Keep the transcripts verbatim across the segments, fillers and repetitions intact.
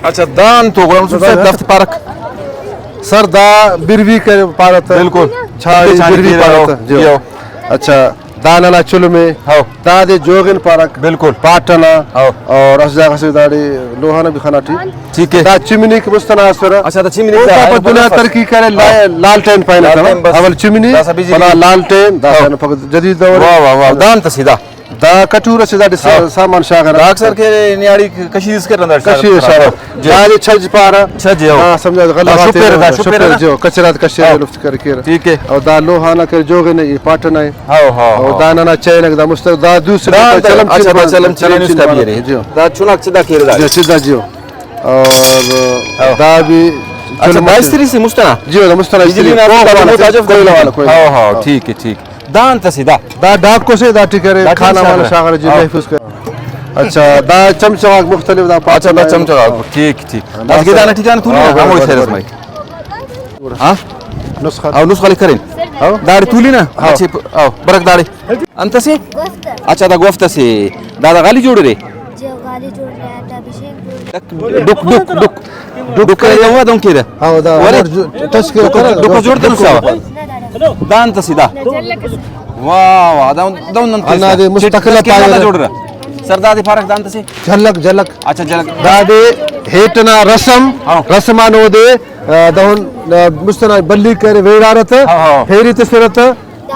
اچھا، دان تو غلام رسول صاحب دافتے پارک؟ سر، دا بروی کہ پارہ تہ۔ بالکل۔ چھاڑی بروی پارہ تہ۔ جی۔ اچھا، دا ننا چلم ءِ۔ ہاؤ۔ دادے جوغن پارک۔ بالکل۔ پاٹ ئنا۔ ہاؤ۔ اور اسہ جاگہ سے داڑے لوہانہ بھی خنا ٹی۔ ٹھیک ہے۔ دا چمنی کہ مست ئنا اسرہ۔ اچھا، دا چمنی اوکا دا پد دنیا ترقی کرے، لا-، ہاؤ۔ لالٹین پائنہ لالٹین تہ۔ بس۔ اول چمنی، داسا بجلی۔ پدا لالٹین، داسا ہاؤ۔ پد جدید دور۔ واہ، واہ، واہ، دان تہ سیدھا۔ دا کٹور اسے داٹی سا-، ہاں۔ سامان شاغرہ۔ دا اکثر کہ نیاڑی کشید اس کرنا دا کشید شاغرہ۔ جی۔ دا دے چھج پارہ۔ چھج، ہو۔ ہاں، سمجھا، غلہ دا غاتے شپیر دا، شپیر شپیر نا۔ جو کچرا کشے ہاں۔ لفت کر کیرہ۔ ٹھیک ہے۔ اور دا لوہانہ کر جوغے نے ای پاٹہ نائے۔ ہاں، ہاں، اور ہاں۔ دا ننا چینک دا مست، دا دوسرے دا، دا، چلم اچھا، چین دا بار-، چلم چین چین اس کا بار-، بھی ہے۔ جی۔ دا چناک چدا کیرہ دا۔ جی، چدا جی۔ اور ہاں۔ دا بھی اچھا، چلم دا چین۔ استری سے مستنا؟ جی، دا مستنا بجلی استری۔ نا کوئلہ دا والا، موتاج اف کوئلہ والا، کوئلہ۔ ہاں، ہاں، ہاں۔ ٹھیک ہے، ٹھیک۔ دان تہ سے دا۔ دا ڈاکو سے دا ٹی کرے، دا کھانا ٹی والا کرے۔ شاغر جی ہاں۔ محفوظ کرے۔ اچھا، دا چمچہ غاک مختلف دا پاٹہ اچھا، دا نا۔ چمچہ غاک، ٹھیک، ٹھیک۔ ہاں، دا گدانا ٹھیکانا تولی نا، ہاں، ہمو بس، شہر بس۔ اسمائی۔ ہاں؟ نسخہ۔ او نسخہ لکھ کرین۔ ہاں۔ داڑے تولی نا؟ ہاں۔ اچھا، او، برک داڑے۔ انت سے؟ گوفتہ۔ اچھا، دا گوفتہ سے۔ دا، دا غالی جوڑ رے؟ جی، غالی جوڑ رہا ہے، دا بھی شیک جوڑ رہا ہے۔ ڈک، ڈک، ڈک۔ ڈک کرے دا ہوا دہن کیرہ۔ ہاں، دا ورے؟ ہمر جو ٹچ کیرہ ڈکو، کرا، ڈکو جوڑ تنسا۔ دان تسی دا۔ واہ، واہ، دہن، دہن نن ہندا تیسا۔ دے مستقل چٹکی پائے۔ جوڑ رہا۔ سر دادے پارک دان تسی۔ جھلک، جھلک۔ اچھا، جھلک۔ دادے ہیٹ ئنا رسم، ہاں۔ رسم آن اودے، آ، دہن، آ، مست ئنا بلی کرے ویڑارہ تہ، ہاں، ہاں۔ پھیری تسرہ تہ۔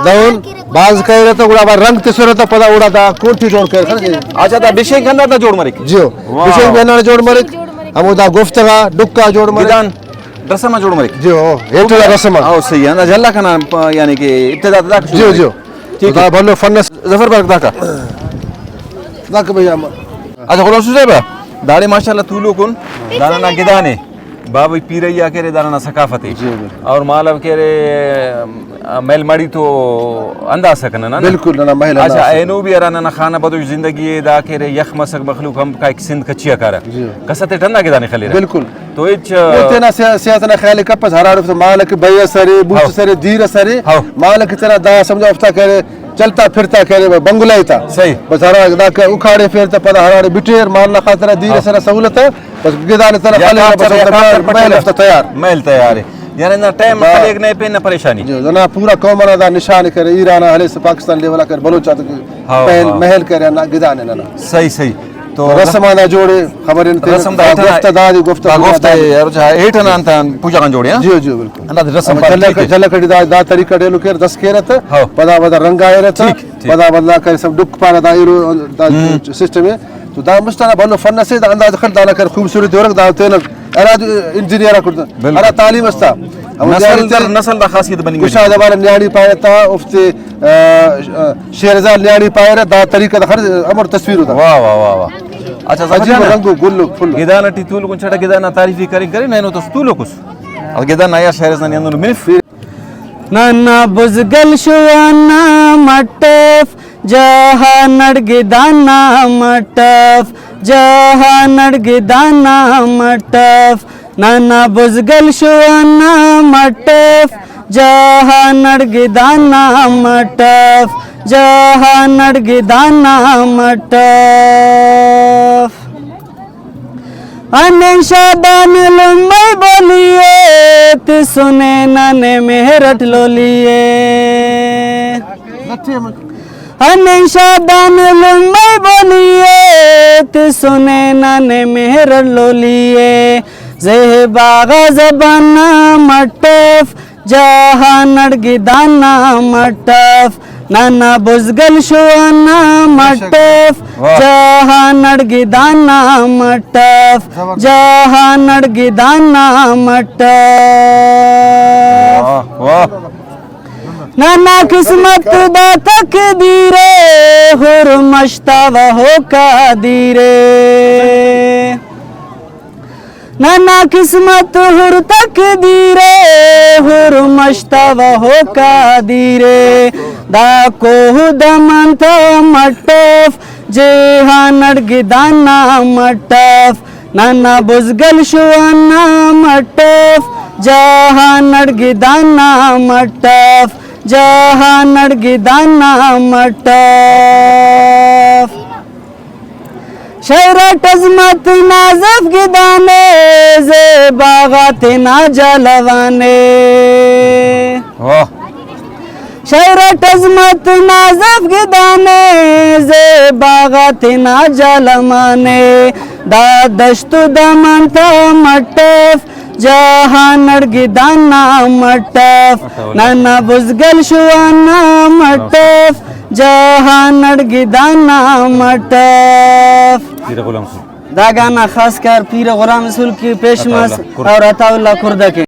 دہن بھاز کریرہ تہ گڑا رنگ تسرہ تہ پدا اوڑا دا کونٹی جوڑ کریرہ۔ اچھا، دا بشینک ہنداڑتا جوڑ مریک؟ جیو، واہ۔ بشینک بھی ہنداڑا جوڑ مریک، ہمو دا گوفتہ غا ڈکا جوڑ مریک۔ گدان رسم آ جوڑ مریک۔ جیو، ہیٹلا رسم آ۔ او، صحیح ہے، ہندا جھلا کنا پ-، یعنی کہ ابتدا تا داکا شروع جیو، مریک۔ جیو۔ ٹھیک ہے۔ دا بھلو فن اس۔ ظفر برک داکا۔ داکا بھیا ما۔ اچھا، غلام رسول صاحب، داڑے ماشاءاللہ تولوکن، دانا نا گدانے۔ بابئی پیرئی آ کہ ارے، دا ننا ثقافت ءِ۔ جی، بالکل۔ اور مالو کہ ارے، آ، میل ماڑی تو انداسہ کن ننا، نہ؟ بالکل، ننا میل اچھا، انداسہ۔ اینو بھی ہرا ننا خانہ بدوش زندگی ءِ، دا کہ ارے یخ مسک مخلوق ہم کائک سندھ کچی آ کارہ۔ جی۔ کس تیٹ ہندا گدانے خلیرہ۔ بالکل۔ تو ہچ، او تینا صح-، صحت نا خیال ءِ کپس، ہراڑے مالک بئے ئس ارے، بوچ ہاؤ۔ ئس ارے، دیر ئس ارے، ہاؤ۔ مالک تینا دا سمجھو ہفتہ کرے، چلتا پھرتا کرے بنگلہ تا۔ صحیح۔ بس ہرا داکا اکھاڑے فیر تا پدا ہراڑے بٹیر، مال نا خاطر دیر ہاں۔ ئسے نا سہولت ءِ، بس گدانے تینا یا خلے کار بس چلے، یا کار محل پٹیرہ۔ ہفتہ تیار۔ محل تیار ءِ۔ یعنی نا ٹائم دا خلیک نے پین نا پریشانی۔ جو نا پورا قوم ئنا دا نشان کرے، ایران آ ہلیس پاکستان لیول آ کرے، بلوچ آتے کہ ہاں، پین ہاں۔ محل کرے نا گدانے ننا۔ صحیح، صحیح۔ تو رسم آنا جوڑے، خبر انت رسم دا دا ہیٹا گوفتہ دا دی گوفتہ دا پورا گوفتہ دا۔ یار، اچھا، ہیٹا نا انت پوجا غان جوڑے، ہاں؟ جیو، جیو، بالکل۔ ہندا رسم ہم پارہ، جلک، ٹھیک ہے۔ جلک اٹی دا، دا طریقہ ڈیلو کیر، دس کیرہ تہ، ہاں۔ پدا پدا رنگ آئرہ تہ، ٹھیک، ٹھیک۔ پدا پدا کرے سب ڈکھ پارہ دا ایلو دا ہم۔ سسٹم ہے۔ تو دا مست آنا بھلو فن اسے، دا انداز خل دانا کر خوبصورت ورک دا تینا ہرا انجینئر آ کڑتا، بالکل۔ ہرا تعلیم استا۔ ہم نسل در نسل دا خاصیت بننگ گشاد ءِ۔ بارہ نیاڑی پارہ تا، اوفتے، آ، آ، شیرزال نیاڑی پارہ، دا طریقہ دا خل امر تصویر دا۔ واہ، واہ، واہ، واہ۔ اچھا، ظفر عجیب جان، رنگ و گل و پھل۔ گدان ٹی تولوکن چٹا گدان نا تعریف ہی کرین کرین، اینو تو تولوکس۔ اور گدان نا یا شاعر اس نا نیاندن منف۔ ننا بزگل شوان نا مٹف، جہان اٹ گدان نا مٹف، جہان اٹ گدان نا مٹف۔ ننا بزگل شوان نا مٹف، جہان اٹ گدان نا مٹف، جہان اٹ گدان نا مٹف۔ ہننگ شادان لمبئی بولی ءِ، تسنے ننے مہر اٹ لولی ءِ۔ ہننگ شادان لمبئی بولی ءِ، تسنے ننے مہر اٹ لولی ءِ۔ زیبا غا زبان نا مٹف، جہان اٹ گدان نا مٹف۔ ننا بزگل شوان نا مٹف، واہ۔ جہان اٹ گدان نا مٹف، زبردست۔ جہان اٹ گدان نا مٹف۔ واہ، واہ۔ ننا قسمت دا تقدیر ءِ، ہر مشتاوہ ہوکا دیر ءِ۔ ننا قسمت ہر تقدیر ءِ، ہر مشتاوہ ہوکا دیر ءِ۔ دا کوہ دمن تا مٹف، جہان اٹ گدان نا مٹف۔ ننا بزگل شوان نا مٹف، جہان اٹ گدان نا مٹف، جہان اٹ گدان نا مٹف۔ شئیر اٹ عظمت نازف گدانے، زیبا غا تینا جلوانے۔ واہ۔ شئیر اٹ عظمت نازف گدانے، زیبا غا تینا جلوانے۔ دا دشت و دمن تا مٹف، جہان اٹ گدانا مٹف، ننا بزگل شوانا مٹف، جہان اٹ گدانا مٹف۔ پیر غلام رسول۔ دا گانا خاص کر پیر غلام رسول کی پیش مس اور عطا اللہ کردہ کے۔